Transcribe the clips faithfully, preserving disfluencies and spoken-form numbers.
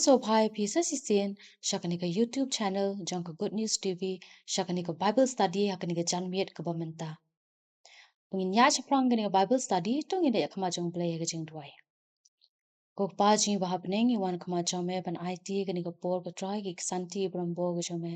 Sngewbha ïa phi sa shisien sha kane ka YouTube channel jong ka Good News T V, sha kane ka Bible study ha kane ka janmiet kaba mynta. Ba ngin ïaid shaphrang kane ka Bible study, to ngin ïakhmat jong U Blei ha ka jingduwai. Ko Kpa jong ngi ba ha bneng, ngi wan khmat jong me ban aiti kane ka por, ko Trai, ki ksanti ba don bor ka jong me.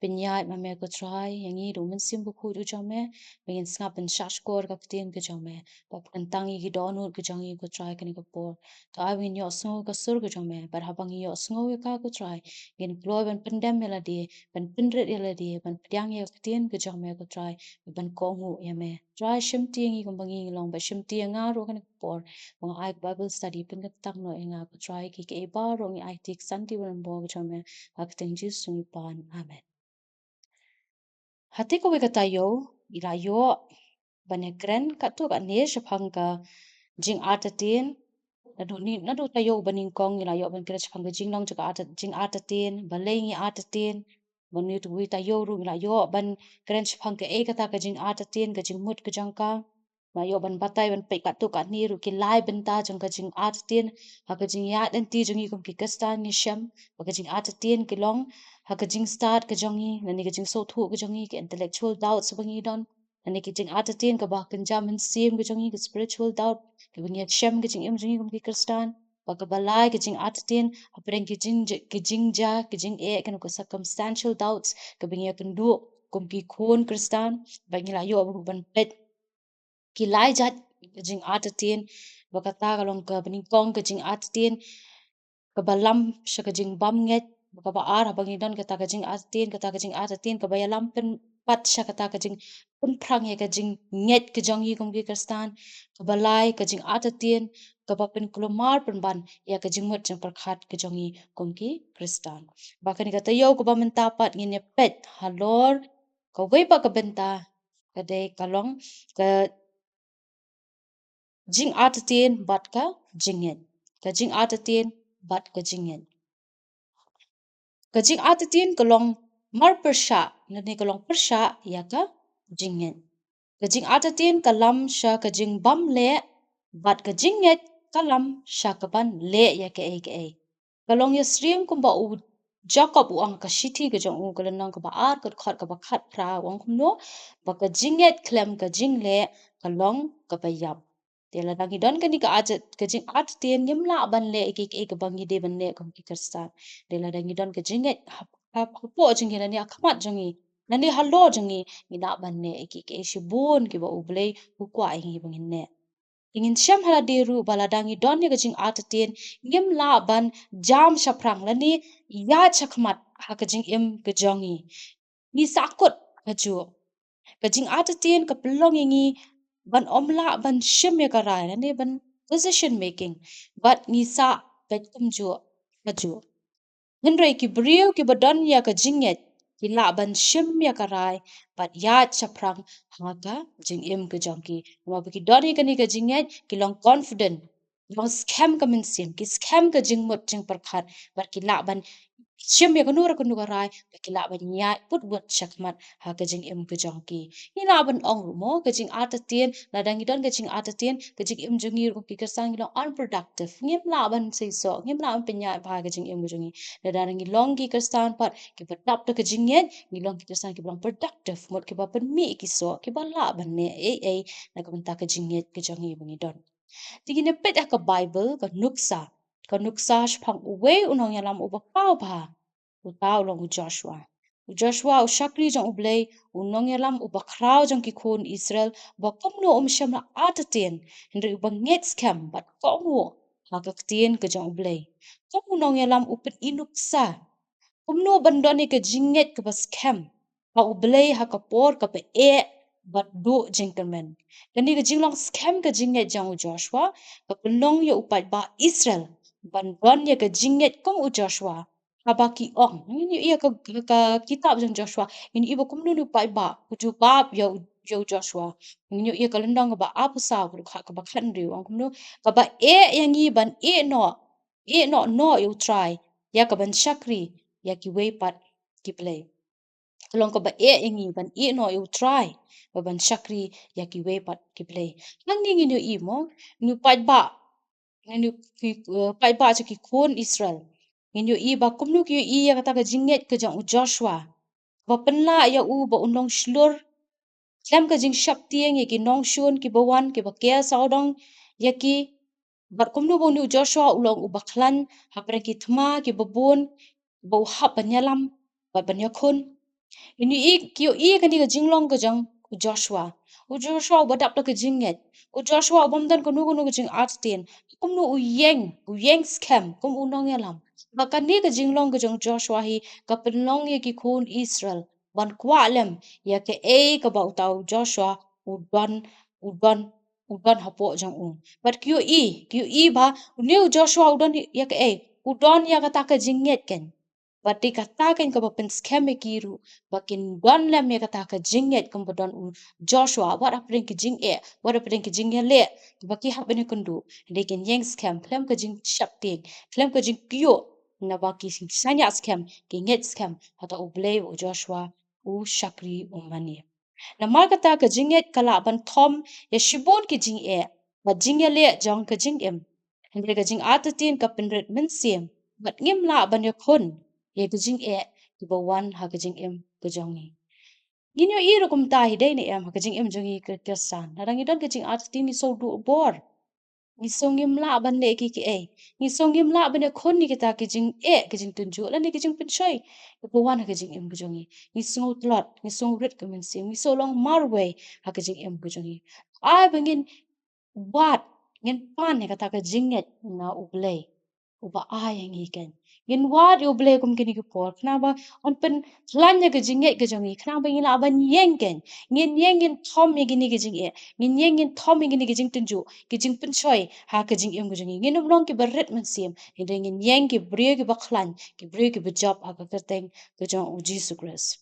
Pynïaid ma me, ko Trai, ïa ngi da U Mynsiem Bakhuid u jong me, ba ngin sngap ban shahshkor ka ktien ka jong me. Ba kyntang ïa ki dohnud ka jong ngi, ko Trai, kane ka por. To ai ba ngin ïohsngew ka sur ka jong me, bad haba ngi ïohsngew ïa ka, ko Trai, ngin kloi ban pyndem ïa lade, ban pynrit ïa lade, ban pdiang ïa ka ktien ka jong me, ko Trai, ban kohnguh ïa me. Trai, shimti ïa ngi kumba ngi long, bad shimti ïa nga ruh kane ka por, ba nga ai ka Bible study, pynkyntang noh ïa nga, ko Trai, kiei kiei baroh ngi aiti ksanti ba don bor ka jong me, ha ka kyrteng Jisu ngi pan. Amen. Ha kawei ka taïew, ngi la ïoh ban ïakren katto katne shaphang ka jingartatien. Naduh ni, naduh taïew ba nyngkong ngi la ïoh ban kren shaphang ka jinglong jong ka artat-, jingartatien, balei ngi artatien. Bad naduh kawei taïew ruh ngi la ïoh ban kren shaphang kaei kata ka jingartatien, ka jingmut ka jong ka. Ngi la ïoh ban batai ban peit katto katne ruh ki lai bynta jong ka jingartatien ha ka jingïaid lynti jong ngi kum ki Khristan, ngi shem ba ka jingartatien ki long ha ka jingstad ka jong ngi, lane ka jingsngewthuh ka jong ngi, ka intellectual doubts ba ngi don, lane ka jingartatien kaba kynja mynsiem ka jong ngi, ka spiritual doubt, kaba ngi ïashem ka jingim jong ngi kum ki Khristan. Bad kaba lai, ka jingartatien hapdeng ki jing, ki jingjia, ki jingeh, kano ka circumstantial doubts kaba ngi ïakynduh kum ki khun Khristan. Bad ngi la ïoh ruh ban peit ki lai jait ka jingartatien. Ba kata ka long kaba nyngkong, ka jingartatien kaba lam sha ka jingbymngeit. Ba kaba ar, haba ngi don kata ka jingartatien, kata ka jingartatien kaba ïalam pyn-, pat sha kata ka jingpynphrang ïa ka jingngeit ka jong ngi kum ki Khristan. Kaba lai, ka jingartatien kaba pynkulmar pynban ïa ka jingmut jingpyrkhat ka jong ngi kum ki Khristan. Bad kane ka taïew kaba mynta pat ngin ïa peit halor kawei pat ka bynta, ka dei ka long ka jingartatien bad ka jingngeit. Ka jingartatien bad ka jingngeit. Ka jingartatien ka long marpyrshah, lane ka long pyrshah ïa ka jingngeit. Ka jingartatien ka lam sha ka jingbymleh, bad ka jingngeit ka lam sha kaban leh ïa kaei kaei. Ka long ïasyriem kumba u Jakob u ong ha ka shithi ka jong u, ka lynnong kaba ar, ka dkhot kaba khatphra, u ong kumno, ba ka jingngeit khlem ka jingleh ka long kaba ïap. Te lada ngi don kane ka artat, ka jingartatien, ngim lah ban leh ïa kiei kiei kaba ngi dei ban leh kum ki Khristan. Te lada ngi don ka jingngeit hap, hap, hapoh jong ngi, lane ha khmat jong ngi, lane halor jong ngi, ngi lah ban leh ïa kiei kiei shibun kiba U Blei u kwah ïa ngi ba ngin leh. Te ngin shem ha lade ruh ba lada ngi don ïa ka jingartatien, ngim lah ban jam shaphrang lane ïaid shakhmat ha ka jingim ka jong ngi. Ngi sahkut kajuh. Ka jingartatien ka pynlong ïa ngi ban ym lah ban shim ïa ka rai, lane ban decision making. Bad ngi sah peit kumjuh kajuh. Hynrei ki briew kiba don ïa ka jingngeit, ki lah ban shim ïa ka rai bad ïaid shaphrang ha ka jingim ka jong ki. Namar ba ki don ïa kane ka jingngeit, ki long confident, ki long skhem ka mynsiem, ki skhem ka jingmut jingpyrkhat, bad ki lah ban shim ïa kano re kano ka rai, bad ki lah ban ïaid put wut shakhmat ha ka jingim ka jong ki. Ngi lah ban ong ruh mo, ka jingartatien, lada ngi don ka jingartatien, ka jingim jong ngi ruh kum ki Khristan ngi long unproductive. Ngim lah ban seisoh, ngim lah ban pynïaid bha ka jingim ka jong ngi. Lada ngi long ki Khristan pat kiba dap da ka jingngeit, ngi long ki Khristan kiba long productive, mut kiba pynmih ki soh, kiba lah ban leh ei ei na ka bynta ka jingngeit ka jong ngi ba ngi don. Te ngin ïa peit ha ka Baibl ka nuksa, ka nuksa shaphang uwei u nongïalam uba khraw bha. Uta u long u Joshua. U Joshua u shakri jong U Blei, u nongïalam uba khraw jong ki khun Israel, ba kumno um shym la artatien, hynrei uba ngeit skhem bad kohnguh ha ka ktien ka jong U Blei. Kum u nongïalam u pyni nuksa kumno ban don ïa ka jingngeit kaba skhem ha U Blei ha ka por kaba eh bad duh jingkyrmen. Kane ka jinglong skhem ka jingngeit jong u Joshua ka pynlong ïa u paidbah Israel ban don ïa ka jingngeit kum u Joshua. Haba ki ong, ngin ïohi ïa ka, ka, ka kitab jong Joshua, ngin ïohi ba kumno une u paidbah u jubab ïa u, ïa u Joshua. Ngin ïohi ïa ka lynnong kaba arphew saw, ka dkhot kaba khathynriew, ong kumno, kaba eh ïa ngi ban ïehnoh, ïehnoh noh ïa U Trai, ïa kaban shakri ïa kiwei pat ki blei. Ka long kaba eh ïa ngi ban ïehnoh ïa U Trai, bad ban shakri ïa kiwei pat ki blei. Hangne ngin ïohi mo, une u paidbah, une u ki, eh, paidbah jong ki khun Israel, Ngin ïohi ba kumno ki ïohi ïa kata ka jingngeit ka jong u Joshua, ba pynlah ïa u ba un long shlur khlem ka jingsheptieng ïa ki nongshun kiba wan kiba ker sawdong ïa ki. Bad kumno ba une u Joshua u long uba khlaiñ hapdeng ki thma kiba bun, ba u hap ban ïalam bad ban ïakhun. Ngin ïohi, ki ïohi kane ka jinglong ka jong u Joshua. U Joshua uba dap da ka jingngeit. U Joshua ubym don kano kano ka jingartatien. Kumno u ïeng, u ïeng skhem kum u nongïalam. Bad kane ka jinglong ka jong u Joshua hi ka pynlong ïa ki khun Israel ban kwah lem ïa kaei kaba uta u Joshua u don, u don, u don hapoh jong u. Bad ki ïohi, ki ïohi ba une u Joshua u don ïa kaei, u don ïa kata ka jingngeit keiñ. Bad dei kata keiñ kaba pynskhem ïa ki ruh ba kin don lem ïa kata ka jingngeit kumba don u Joshua, wat hapdeng ki jingeh, wat hapdeng ki jingïaleh ba ki hap ban ïakynduh, dei kin ïeng skhem khlem ka jingsheptieng, khlem ka jingkyiuh, naba ki shaniah skhem, ki ngeit skhem ha uta U Blei ba u Joshua u shakri, u mane. Namar kata ka jingngeit ka lah ban thom ïa shibun ki jingeh bad jingïaleh jong ka jingim. Hynrei ka jingartatien ka pynrit mynsiem bad ngim lah ban ïakhun ïa ka jingeh kiba wan ha ka jingim ka jong ngi. Ngin ïohi ruh kumta hi, dei ne em, ha ka jingim jong ngi ki Khristan, lada ngi don ka jingartatien ngi sngew duh bor. Ngi sngew ngim lah ban leh kiei kiei. Ngi sngew ngim lah ban ïakhun ïa kita ki jingeh, ki jingtynjuh lane ki jingpynshoi kiba wan ha ka jingim ka jong ngi. Ngi sngew tlot, ngi sngew rit ka mynsiem, ngi sngew long marwei ha ka jingim ka jong ngi. Ai ba ngin wad, ngin pan ïa kata ka jingngeit na U Blei uba ai ïa ngi keiñ. Ngin wad ïa U Blei kum kine ki por khnang ba un pynkhlaiñ ïa ka jingngeit ka jong ngi, khnang ba ngin lah ban ïeng keiñ. Ngin ïeng ngin thom ïa kine ki jingeh, ngin ïeng ngin thom ïa kine ki jingtynjuh, ki jingpynshoi ha ka jingim ka jong ngi. Ngin ym long kiba rit mynsiem, hynrei ngin ïeng ki briew kiba khlaiñ, ki briew kiba jop ha ka kyrteng ka jong U Jisu Khrist.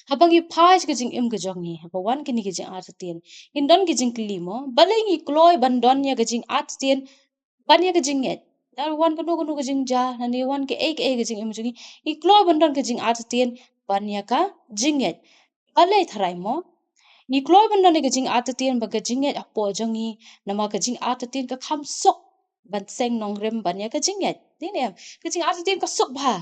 Haba ngi phai sha ka jingim ka jong ngi, haba wan kine ki jingartatien, ngin don ki jingkylli mo? Balei ngi kloi ban don ïa ka jingartatien ban ïa ka jingngeit? Lada wan kano kano ka jingjia, lane wan kaei kaei ha ka jingim jong ngi, ngi kloi ban don ka jingartatien ban ïa ka jingngeit. Balei tharai mo? Ngi kloi ban don ïa ka jingartatien bad ka jingngeit hapoh jong ngi, namar ka jingartatien ka kham suk ban seng nongrim ban ïa ka jingngeit. Dei ne em? Ka jingartatien ka suk bha.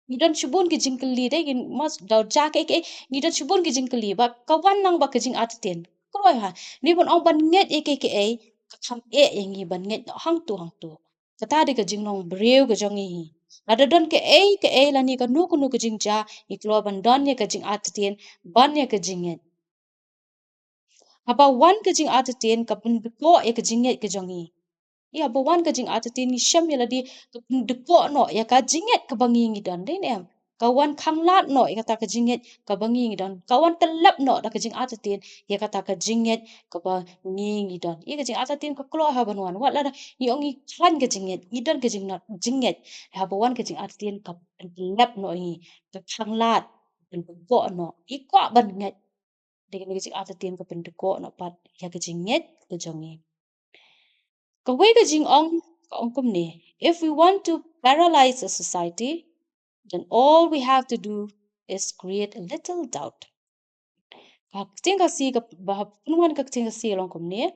Ngi don shibun ki jingkylli, dei, ngin mas dau jia kaei kaei, ngi don shibun ki jingkylli, ba ka wan lang bad ka jingartatien. Kloi ha, ne ban ong ban ngeit ïa kaei kaei, ka kham eh ïa ngi ban ngeit noh hangto hangto. Kata dei ka jinglong briew ka jong ngi hi. Lada don kaei kaei lane kano kano ka jingjia, ngi kloi ban don ïa ka jingartatien ban ïa ka jingngeit. Haba wan ka jingartatien ka pyndkoh ïa ka jingngeit ka jong ngi. Ïa, haba wan ka jingartatien ngi shem ïa lade ka pyndkoh noh ïa ka jingngeit kaba ngi ngi don, dei ne em? Ka wan khanglad noh ïa kata ka jingngeit kaba ngi ngi don. Ka wan tyllep noh da ka jingartatien ïa kata ka jingngeit kaba ngi ngi don. Ïa, ka jingartatien ka kloi ha ban wan. Wat lada ngi ong ngi khlaiñ ka jingngeit, ngi don ka jingnat, jingngeit. Haba wan ka jingartatien ka pyntyllep noh ïa ngi, ka khanglad, ka pyndkoh noh. Ngi kwah ban ngeit. Dei kane ka jingartatien ka pyndkoh noh pat ïa ka jingngeit ka jong ngi. Kawei ka jingong ka ong kumne, if we want to paralyze a society, then all we have to do is create a little doubt. Ka ktien Khasi ka, ba pynwan ka ktien Khasi long kumne,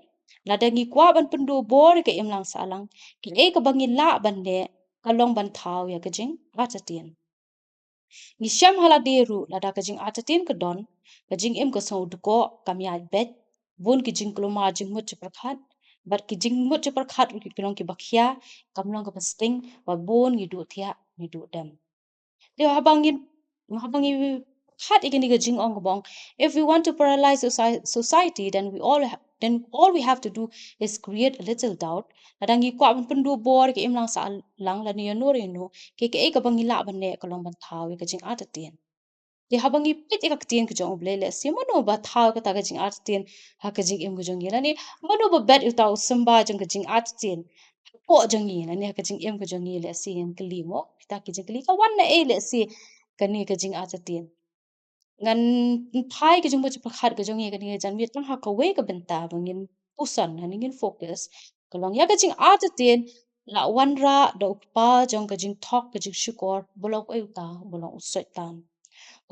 lada ngi kwah ban pynduh bor ïa ka imlang sahlang, kaei kaba ngi lah ban leh ka long ban thaw ïa ka jingartatien. Ngi shem ha lade ruh, lada ka jingartatien ka don, ka jingim ka sngew dkoh, kam ïaid beit, bun ki jingkulmar jingmut jingpyrkhat, bad ki jingmut jingpyrkhat ruh ki long kiba khia, kam long kaba sting, bad bun ngi duh thiah, ngi duh dem. Te haba ngin, haba ngi pyrkhat ïa kane ka jingong kaba ong, if we want to paralyze soci-, society, then we all ha-, then all we have to do is create a little doubt. Lada ngi kwah ban pynduh bor ïa ka imlang sahlang lane ïano ïano, kaei kaei kaba ngi lah ban leh ka long ban thaw ïa ka jingartatien. Te haba ngi peit ïa ka ktien ka jong U Blei, lehse mano ba thaw kata ka jingartatien ha ka jingim ka jong ngi, lane mano ba bet ïa uta u symbai jong ka jingartatien hapoh jong ngi, lane ha ka jingim ka jong ngi, lehse ngin kylli mo, kita ki jingkylli, ka wan naei lehse kane ka jingartatien. Ngan phai ka jingmut jingpyrkhat ka jong ngi kane ka janmiet tang ha kawei ka bynta ba ngin puson, lane ngin focus. Ka long ïa ka jingartatien la wanrah da u kpa jong ka jingthok ka jingshukor, ba long uei uta, ba long u Soitan.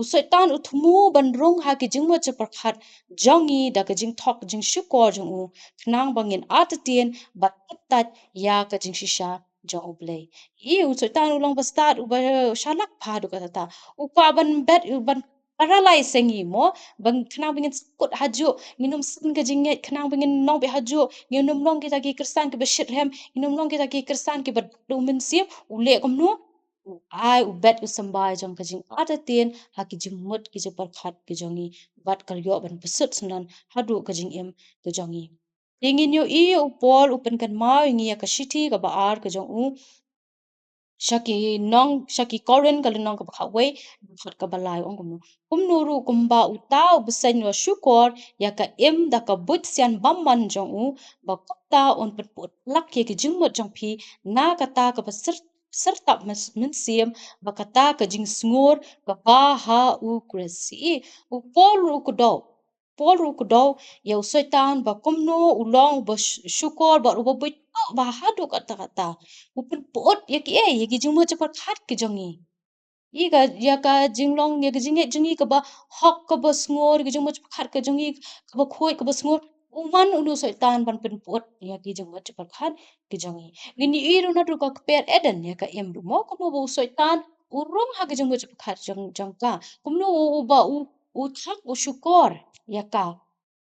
U Soitan u thmu ban rung ha ki jingmut jingpyrkhat jong ngi da ka jingthok jingshukor jong u, khnang ba ngin artatien bad kyntait ïa ka jingshisha jong U Blei. I u Soitan u long ba stad, uba shalak bha haduh katta. U kwah ban bet, u ban paralyze ïa ngi mo, ban khnang ba ngin sngewkut hajuh, ngin ym sngewkut ka jingngeit, khnang ba ngin long beit hajuh, ngin ym long kita ki Khristan kiba shitrhem, ngin ym long kita ki Khristan kiba duk mynsiem, u leh kumno? U ai, u bet, u symbai jong ka jingartatien ha ki jingmut ki jingpyrkhat ki jong ngi, bad ka ïoh ban pynsuh syndon haduh ka jingim ka jong ngi. Te ngin ïohi u Paul u pynkynmaw ïa ngi ïa ka shithi kaba ar ka jong u sha ki nong, sha ki Korinth ka lynnong kaba khatwei, dkhot kaba lai, ong kumno: Kumno ruh kumba uta u bseiñ u la shukor ïa ka im da ka buit sian bymman jong u, ba kumta un pynput lak ïa ki jingmut jong phi na kata kaba syrtap myn-, mynsiem, ba kata ka jingsngur kaba ha U Khrist. I u Paul ruh u kdew, Paul ruh u kdew ïa u Soitan ba kumno u long uba sh-, shukor bad uba buit, ba haduh katta katta u pynput ïa ki, eh, ïa ki jingmut jingpyrkhat ki jong ngi. Ïa ka, ïa ka jinglong, ïa ka jingngeit jong ngi kaba hok, kaba sngur, ïa ka jingmut jingpyrkhat ka jong ngi kaba khuid, kaba sngur. U wan une u Soitan ban pynput ïa ki jingmut jingpyrkhat ki jong ngi. Ngin ïohi ruh naduh ka kper Eden, ïa ka im ruh mo, kumno ba u Soitan u rung ha ka jingmut jingpyrkhat jong, jong ka. Kumno u, uba u, u thang, u shukor ïa ka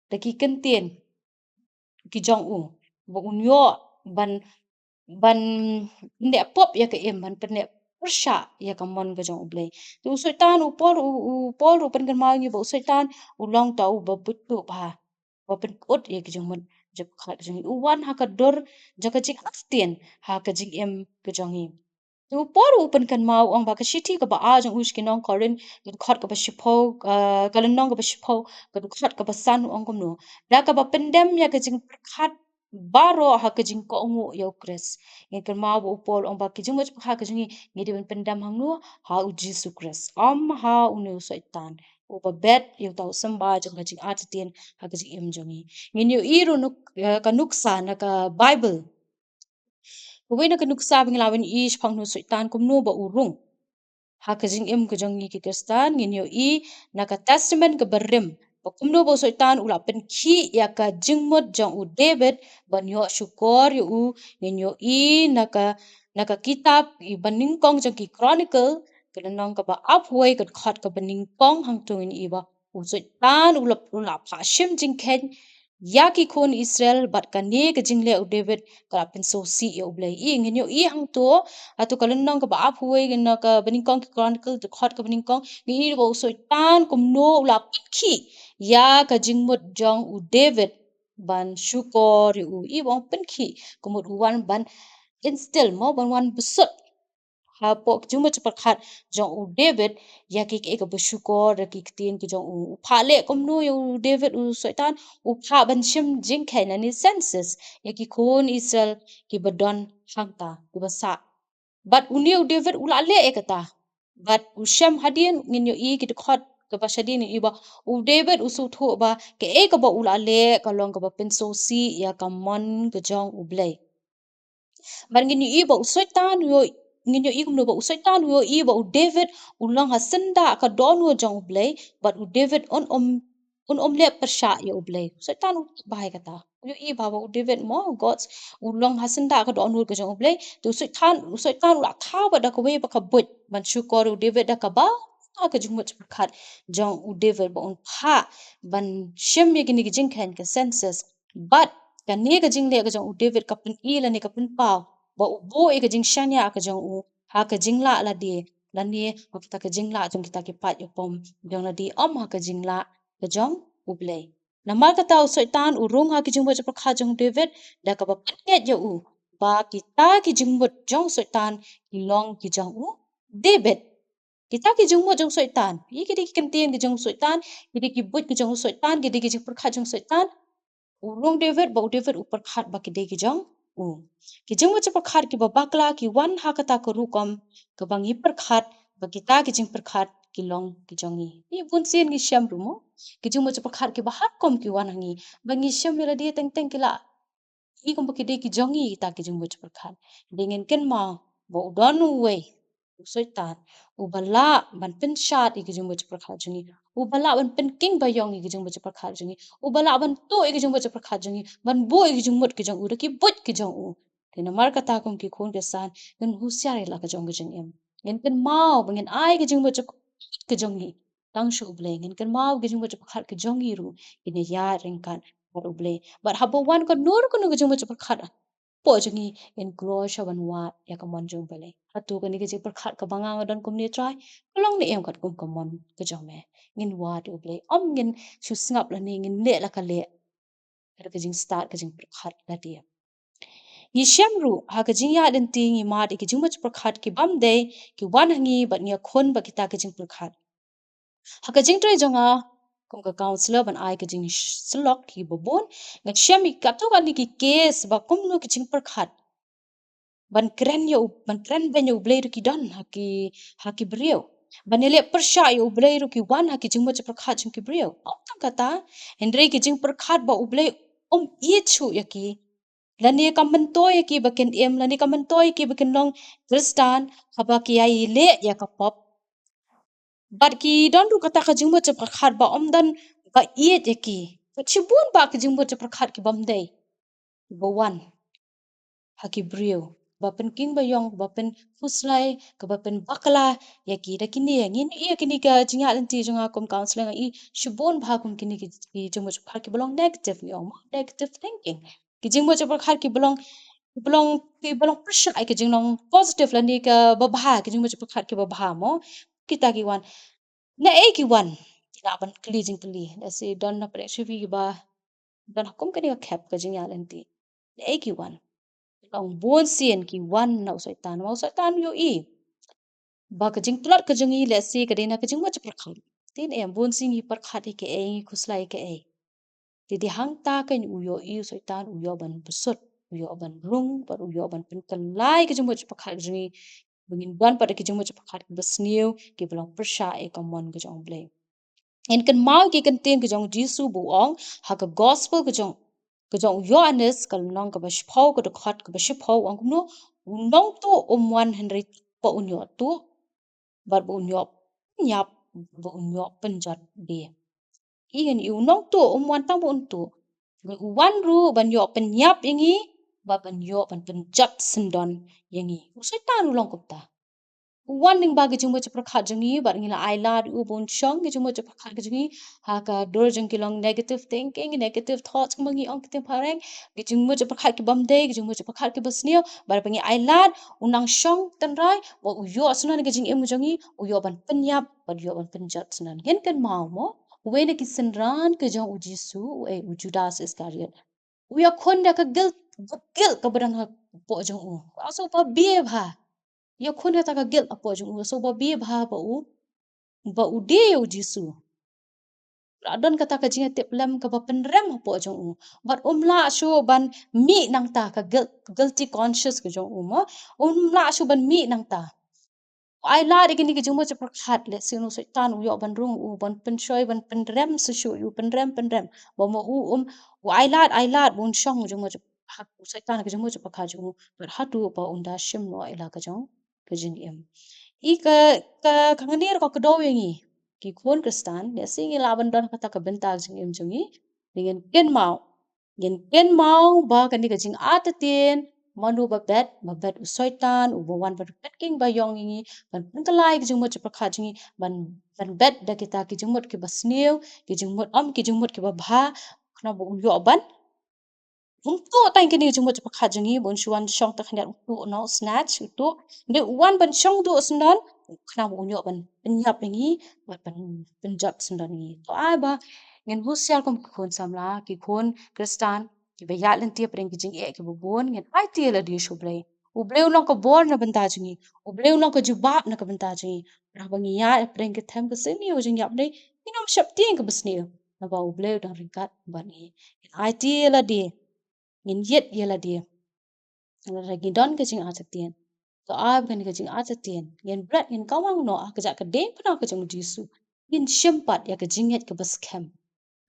da ki ktien ki jong u, ba un ïoh ban, ban pynneh pop ïa ka im, ban pynneh pyrshah ïa ka mon ka jong U Blei. Te u Soitan, u Paul, u, u Paul ruh u pynkynmaw ïa ngi ba u Soitan u long uta uba buit bha, ba pynput ïa ki jingmut jingpyrkhat jong ngi. U wan ha ka dur jong ka jingartatien ha ka jingim ka jong ngi. Te u Paul u pynkynmaw, u ong ba ka shithi kaba ar jong u sha ki nong Korinth, ka dkhot kaba shiphew, eh, ka lynnong kaba shiphew, ka dkhot kaba san, u ong kumno: Da kaba pyndem ïa ka jingpyrkhat baroh ha ka jingkohnguh ïa U Khrist. Ngin kynmaw ba u Paul u ong ba ki jingmut jingpyrkhat ka jong ngi, ngi dei ban pyndem hangno? Ha U Jisu Khrist, ym ha une u Soitan uba bet ïa uta u symbai jong ka jingartatien ha ka jingim jong ngi. Ngin ïohi ruh nuk-, eh, ka nuksa na ka Baibl. Kawei na ka nuksa ba ngi lah ban ïohi shaphang une u Soitan kumno ba u rung ha ka jingim ka jong ngi ki Khristan. Ngin ïohi na ka Testament kaba rim ba kumno ba u Soitan u la pynkhih ïa ka jingmut jong u David ban ïoh shukor ïa u. Ngin ïohi na ka, na ka kitab i banyngkong jong ki Chronicle, ka lynnong kaba arphew wei, ka dkhot kaba nyngkong, hangto ngin ïohi ba u Soitan u la, u la phah shim jingkheiñ ïa ki khun Israel, bad kane ka jingleh u David ka la pynsngewsih ïa U Blei. I ngin ïohi hangto, hato ka lynnong kaba arphew wei, na kaba nyngkong ki Chronicle, dkhot kaba nyngkong, ngin ïohi ba u Soitan kumno u la pynkhih ïa ka jingmut jong u David ban shukor ïa u. I ba ong pynkhih, ka mut u wan ban instill mo, ban wan bsut hapoh ka jingmut jingpyrkhat jong u David ïa ki, kaei kaba shukor, ïa ki ktien ki jong u. U phah leh kumno ïa u David u Soitan? U phah ban shim jingkheiñ lane census ïa ki khun Israel kiba don hangta, kiba sah. Bad une u David u la leh ïa kata. Bad u shem hadien, ngin ïohi ki dkhot kaba shadien, ngin ïohi ba u David u sngewthuh ba kaei kaba u la leh ka long kaba pynsngewsih ïa ka mon ka jong U Blei. Bad ngin ïohi ba u Soitan u ïoh, ngin ïohi kumno ba u Soitan u ïohi ba u David u long ha syndah ka dohnud jong U Blei, bad u David un ym, un ym leh pyrshah ïa U Blei. U Soitan u tip bha ïa kata. U ïohi bha ba u David mo, God's, u long ha syndah ka dohnud ka jong U Blei. Te u Soitan, u Soitan u la thaw bad da kawei pat ka buit ban shukor ïa u David da kaba, ha ka jingmut jingpyrkhat jong u David ba un phah ban shim ïa kine ki jingkheiñ, ka census. Bad kane ka jingleh ka jong u David ka pyni lane ka pynpaw ba u buh ïa ka jingshaniah ka jong u ha ka jinglah lade, lane ha kata ka jinglah jong kita ki paid ki pom jong lade, ym ha ka jinglah ka jong U Blei. Namar kata u Soitan u rung ha ki jingmut jingpyrkhat jong u David da kaba pynngeit ïa u ba kita ki jingmut jong u Soitan ki long ki jong u David. Kita ki jingmut jong u Soitan, ïa ki dei ki ktien ki jong u Soitan, ki dei ki buit ki jong u Soitan, ki dei ki jingpyrkhat jong u Soitan. U rung David ba u David u pyrkhat ba ki dei ki jong u. Ki jingmut jingpyrkhat kiba bakla ki wan ha kata ka rukom kaba ngi pyrkhat ba kita ki jingpyrkhat ki long ki jong ngi. Ngi bun sien ngi shem ruh mo, ki jingmut jingpyrkhat kiba ha rukom ki wan ha ngi, ba ngi shem ïa lade teng teng ki lah i kumba ki dei ki jong ngi kita ki jingmut jingpyrkhat. Dei ngin kynmaw ba u don uwei, u Soitan, uba lah ban pynshad ïa ki jingmut jingpyrkhat jong ngi, uba lah ban pynking baïong ïa ki jingmut jingpyrkhat jong ngi, uba lah ban tuh ïa ki jingmut jingpyrkhat jong ngi, ban buh ïa ki jingmut ki jong u da ki buit ki jong u. Te namar kata kum ki khun ki san, ngin husiar ïa la ka jong ka jingim. Ngin kynmaw ba ngin ai ka jingmut jingpyrkhat ka jong ngi tang sha U Blei. Ngin kynmaw ka jingmut jingpyrkhat ka jong ngi ruh, ngin ïa ryngkat bad U Blei. Bad haba wan kano kano ka jingmut jingpyrkhat hapoh jong ngi, ngin kloi sha ban wad ïa ka mon jong U Blei. Hato kane ka jingpyrkhat kaba nga nga don kumne Trai, ka long ne em katkum ka mon ka jong me. Ngin wad ïa U Blei. Ym ngin shu sngap lane ngin leh la ka leh. Ka da ka jingstad ka jingpyrkhat lade. Ngi shem ruh ha ka jingïaid lynti ngi mad ïa ki jingmut jingpyrkhat ki bym dei, ki wan ha ngi bad ngi ïakhun bad kita ki jingpyrkhat. Ha ka jingtrei jong nga kum ka counsellor ban ai ka jingsyllok kiba bun, nga shem ïa katto katne ki case ba kumno ki jingpyrkhat ban kren ïa U, ban kren beiñ ïa U Blei ruh ki don ha ki, ha ki briew. Ban ïaleh pyrshah ïa U Blei ruh ki wan ha ki jingmut jingpyrkhat jong ki briew. Ym tang kata, hynrei ki jingpyrkhat ba U Blei um ïeit shuh ïa ki, lane kam myntoi ïa ki ba kin im, lane kam myntoi ïa ki ba kin long Khristan, haba ki ïai leh ïa ka pop. Bad ki don ruh kata ka jingmut jingpyrkhat ba ym don ba ïeit ïa ki. Bad shibun bah ki jingmut jingpyrkhat ki bym dei, ba wan ha ki briew, ba pynking ba ïong, ba pynkhuslai, kaba pynbakla ïa ki. Da kine, ngin ïa kine ka jingïaid lynti jong nga kum counsellor, nga ïa shibun bah kum kine ki, ki jingmut jingpyrkhat kiba long negative, ngi ong mo, negative thinking. Ki jingmut jingpyrkhat kiba long, kiba long, kiba long pyrshah ïa ki jinglong positive lane kaba bha, ki jingmut jingpyrkhat kiba bha mo. Kita ki wan. Naei ki wan? Ki lah ban kylli jingkylli. Lehse don na pdeng shuwa kiba don ha kum kane ka khep ka jingïaid lynti. Naei ki wan? Long bun sien ki wan na u Soitan. Ma u Soitan u ïohi ba ka jingtlot ka jong ngi lehse ka dei na ka jingmut jingpyrkhat. Te ne em, bun sien ngi pyrkhat ïa kaei, ngi khuslai ïa kaei. Te dei hangta kein u ïohi u Soitan, u ïoh ban bsut, u ïoh ban rung, bad u ïoh ban pynkylla ïa ka jingmut jingpyrkhat ka jong ngi. Ba ngin don pat da ki jingmut jingpyrkhat kiba sniew, kiba long pyrshah ïa ka mon ka jong U Blei. Ngin kynmaw ïa ki kyntien ka jong U Jisu ba u ong ha ka gospel ka jong, ka jong u Ïoannis, ka lynnong kaba shiphew, ka dkhot kaba shiphew, u ong kumno, u nongtuh um wan hynrei ba un ïoh tuh, bad ba un ïoh pynïap, ba un ïoh pynjot die. Ïa ngi, u nongtuh um wan tang ba un tuh. Hynrei u wan ruh ban ïoh pynïap ïa ngi, bad ban ïoh ban pynjot syndon ïa ngi. U Soitan u long kumta. U wan lyngba ki jingmut jingpyrkhat jong ngi, bad ngi la ailad ïa u ba un shong ki jingmut jingpyrkhat ka jong ngi ha ka dur jong ki long negative thinking, negative thoughts, kumba ngi ong ha ka ktien phareng, ki jingmut jingpyrkhat ki bym dei, ki jingmut jingpyrkhat kiba sniew, bad ba ngi ailad, u nang shong tynrai, bad u ïoh syndon ïa ka jingim ka jong ngi, u ïoh ban pynïap, bad u ïoh ban pynjot syndon. Ngin kynmaw mo, uwei na ki synran ka jong u Jisu, uei, u Judas Iskariot. U ïakhun da ka guilt, ka guilt kaba don hapoh jong u. Ka sngewbha bha. Ïakhun kata ka guilt hapoh jong u, sngewbha bha ba u, ba u die ïa u Jisu. La don kata ka jingïatiplem kaba pynrem hapoh jong u. Bad um lah shuh ban mih nangta, ka guilt, guilty conscience ka jong u mo. Um lah shuh ban mih nangta. U ailad ïa kine ki jingmut jingpyrkhat, lehse u Soitan u ïoh ban rung ïa u, ban pynshoi, ban pynrem shuh shuh ïa u, pynrem, pynrem. Ba ma u um, u ailad, ailad, ba un shong jingmut jingpyrkhat, u Soitan ha ki jingmut jingpyrkhat jong u, bad haduh ba un da shim noh ïa la ka jong ka jingim. Ïa ka, ka, ka ngin ïa ka kdew ïa ngi ki khun Khristan, lehse ngi lah ban don kata ka bynta ka jingim jong ngi, ngin kynmaw. Ngin kynmaw ba kane ka jingartatien, mano ba bet, ba bet u Soitan, uba wan ban pynking ba ïong ïa ngi, ban pynkylla ïa ki jingmut jingpyrkhat jong ngi, ban, ban bet da kita ki jingmut kiba sniew, ki jingmut ym, ki jingmut kiba bha, khnang ba u ïoh ban, un tuh tang kine ki jingmut jingpyrkhat jong ngi, ba un shu wan shong tang khyndiat u tuh noh, snatch, u tuh. Hynrei u wan ban shong duh syndon, khnang ba un ïoh ban pynïap ïa ngi, ban pyn, pynjot syndon ïa ngi. To ai ba ngin husiar kum ki khun samla, ki khun Khristan, kiba ïaid lynti hapdeng ki jingeh kiba bun, ngin aiti ïa lade sha U Blei. U Blei u long ka bor na bynta jong ngi. U Blei u long ka jubab na ka bynta jong ngi. Haba ngi ïaid hapdeng ka them ka sniew jingïap, ngin ym sheptieng kaba sniew. Naba U Blei u dang ryngkat bad ngi. Ngin aiti ïa lade. Ngin ïeit ïa lade. Lada ngi don ka jingartatien, to ai ba kane ka jingartatien ngin bret, ngin kawang noh ha ka jaka diengphna ka jong u Jisu. Ngin shim pat ïa ka jingngeit kaba skhem.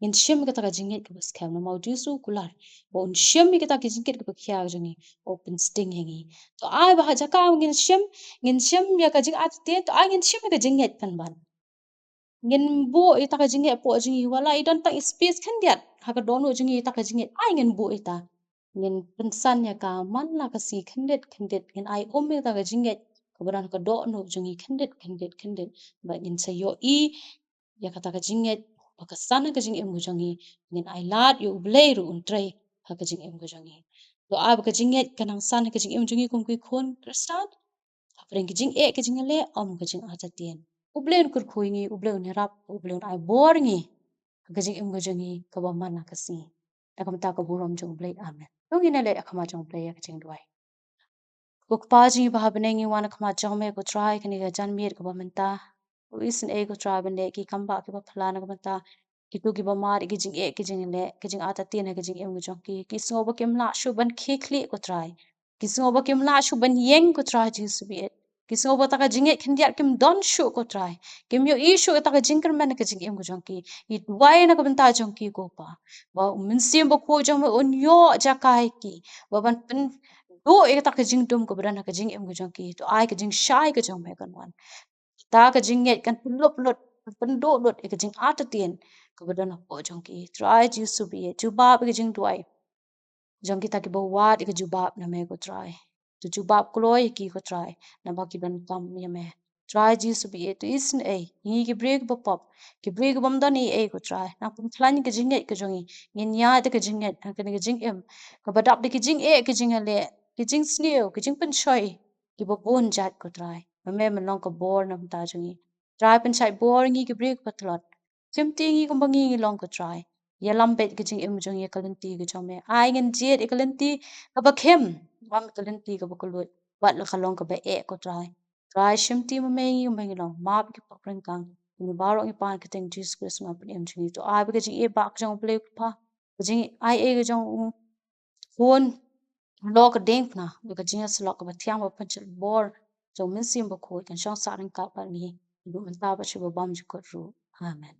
Ngin shim ïa kata ka jingngeit kaba skhem, namar u Jisu u kular ba un shim ïa kata ka jingngeit kaba khia ka jong ngi, u pynsting ïa ngi. To ai ba ha jaka ngin shim, ngin shim ïa ka jingartatien, to ai ngin shim ïa ka jingngeit pynban. Ngin buh ïa kata ka jingngeit hapoh jong ngi, wat la i don tang i space khyndiat ha ka dohnud jong ngi ïa kata ka jingngeit, ai ngin buh ïa kata. ngin pynsan ïa ka man la ka sngi khyndiat khyndiat, ngin ai um ïa kata ka jingngeit kaba don ha ka dohnud jong ngi khyndiat khyndiat khyndiat, bad ngin sa ïohi ïa kata ka jingngeit ba ka san ha ka jingim ka jong ngi, ngin ai lad ïa U Blei ruh un trei ha ka jingim ka jong ngi. To ai ba ka jingngeit kan nang san ha ka jingim jong ngi kum ki khun Khristan. Hapdeng ka jingeh ka jingïaleh, ym ka jingartatien. U Blei un kyrkhu ïa ngi, U Blei un ïarap, U Blei un ai bor ïa ngi ha ka jingim ka jong ngi kaba man la ka sngi. Da ka bynta ka burom jong U Blei, amen. To ngin ïaleh ha khmat jong U Blei ïa ka jingduwai. Ko Kpa jong ngi ba ha bneng, ngi wan ha khmat jong me ko Trai, kane ka janmiet kaba mynta. U isynei ko Trai ban leh ki kam ba kiba phylla na ka bynta kito kiba mad ïa ki jingeh ki jingïaleh, ki jingartatien ha ka jingim ka jong ki. Ki sngew ba kim lah shuh ban khie khlieh ko Trai. Ki sngew ba kim lah shuh ban ïeng ko Trai Jisu baieit. Ki sngew ba kata ka jingngeit khyndiat kim don shuh ko Trai. Kim ïohi shuh kata ka jingkyrmen ha ka jingim ka jong ki. Ngi duwai na ka bynta jong ki ko Pa, ba U Mynsiem Bakhuid jong me un ïoh jaka ïa ki, ba ban pynduh ïa kata ka jingdum kaba don ha ka jingim ka jong ki. To ai ka jingshai ka jong me kan wan. Kata ka jingngeit kan pynlup lut, kan pynduh lut ïa ka jingartatien kaba don hapoh jong ki. Trai Jisu baieit, jubab ïa ka jingduwai jong kita kiba wad ïa ka jubab na me ko Trai. To jubab kloi ïa ki ko Trai, naba ki donkam ïa me. Trai Jisu baieit, to isynei ïa ngi ki briew kiba pop, ki briew kibym don ei ei ko Trai. Nang pynkhlaiñ ïa ka jingngeit ka jong ngi. Ngin ïaid da ka jingngeit ha kane ka jingim kaba dap da ki jingeh ki jingïaleh, ki jingsniew, ki jingpynshoi kiba bun jait ko Trai. Ma me men long ka bor na ka bynta jong ngi. Trai pynshait bor ïa ngi ki briew kiba tlot. Shimti ïa ngi kumba ngi ngi long ko Trai. Ïalam beit ka jingim jong ngi ïa ka lynti ka jong me. Ai ngin jied ïa ka lynti kaba khim, ym ka lynti kaba kylluid, wat la ka long kaba eh ko Trai. Trai shimti ma me ïa ngi kumba ngi long. Map ïa ki pop ryngkang. Ngi baroh ngi pan ha ka kyrteng Jisu Khrist U Nongpynim jong ngi. To ai ba ka jingïeit ka jong U Blei U Kpa, ka jingai ei ka jong U Khun, lo ka diengphna, bad ka jingïasyllok kaba thiang, ba pynshit bor jong U Mynsiem Bakhuid kan shong sah ryngkat bad ngi naduh mynta bad sha ba bymjukut ruh. Amen.